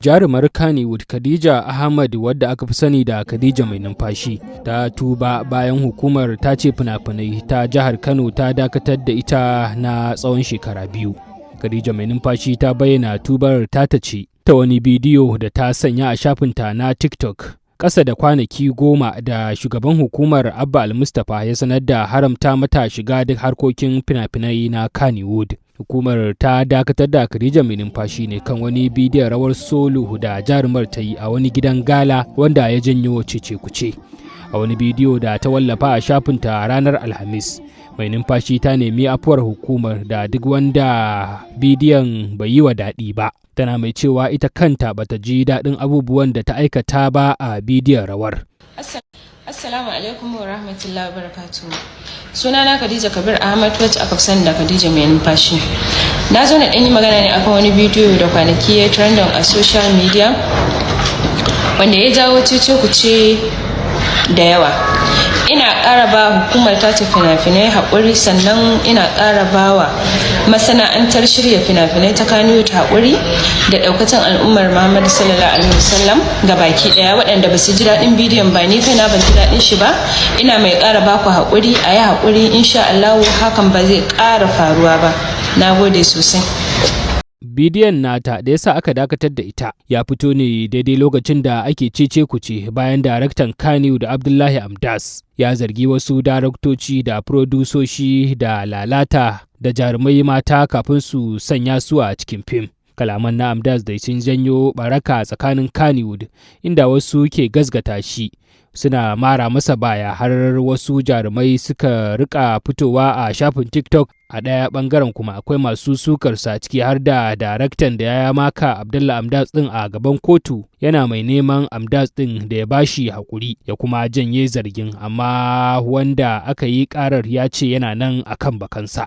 Jarumar Kannywood Khadija Ahmad, wadda aka fi sani da Khadija Mai Numfashi, ta tuba bayan hukumar tace fina-finai ta jihar Kano ta dakatar da ita na tsawon shekara 2. Khadija Mai Numfashi ta bayyana tubar ta ce ta wani bidiyo da ta sanya a shafinta na TikTok. Ƙasa da kwanaki 10 da shugaban hukumar Abba Al-Mustapha ya sanar da haramta mata shiga duk harkokin fina-finai na Kannywood. Hukumar ta dakatar da Khadija Mai Numfashi ne kan wani bidiyon rawar solo da jarumar ta yi a wani gidan gala wanda ya janyo cece kuce. A wani bidiyo da ta wallafa a shafinta ranar Alhamis, Mai Numfashi ta nemi afuwar hukumar da duk wanda bidiyon bai yi wa daɗi ba. Tana mai cewa ita kanta bata ji daɗin abubuwan da ta aikata ba a bidiyon rawar. Assalamu alaikum wa rahmatullahi wa barakatuhu. Sunana Khadija Kabir Ahmad, wacce aka fi sani da Khadija Mai Numfashi. Na zo na ɗan yi magana ne akan wani bidiyo da kwanaki ya trending a social media, wanda ya jawo cece kuce da yawa. Ina ƙara ba hukumar tace fina-finai haƙuri, sannan ina ƙara ba wa masana'antar shirya fina-finai ta Kannywood haƙuri da ɗaukacin al'ummar Muhammadu sallallahu alaihi wasallam ga baki ɗaya waɗanda ba su ji daɗin bidiyon ba. Ni kaina ban ji daɗin shi ba. Ina mai ƙara ba ku haƙuri, a yi haƙuri, insha Allahu hakan ba zai ƙara faruwa ba. Na gode sosai. Bidiyon nata da yasa aka dakatar da ita ya fito ne daidai lokacin da ake cece kuce bayan daraktan Kannywood Abdullahi Amdas ya zargi wasu daraktoci da furodusoshi da lalata da jarumai mata kafin su sanya su a cikin fim. Kalaman na Amdas da sun janyo baraka tsakanin Kannywood, inda wasu ke gasgata shi suna mara masa baya, har wasu jarumai suka rika fitowa a shafin TikTok. A ɗaya ɓangaren kuma akwai masu sukarsa, ciki har da daraktan da ya maka Abdullah Amdas ɗin a gaban kotu, yana mai neman Amdas ɗin da ya bashi haƙuri ya kuma janye zargin, amma wanda aka yi ƙarar ya ce yana nan akan bakansa.